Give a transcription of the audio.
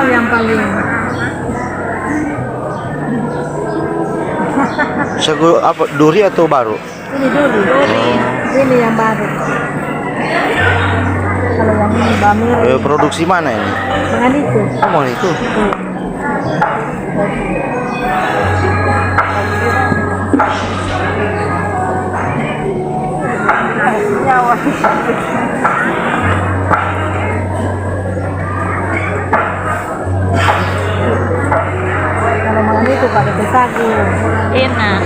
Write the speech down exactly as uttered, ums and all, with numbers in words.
Yang paling. Sagu apa, duri atau baru? Ini duri. Ini yang baru. Kalau yang ini bamir. Eh, produksi mana ini? Dengan itu. Oh, itu. Iya. Kalau malam itu pada besagu. Enak.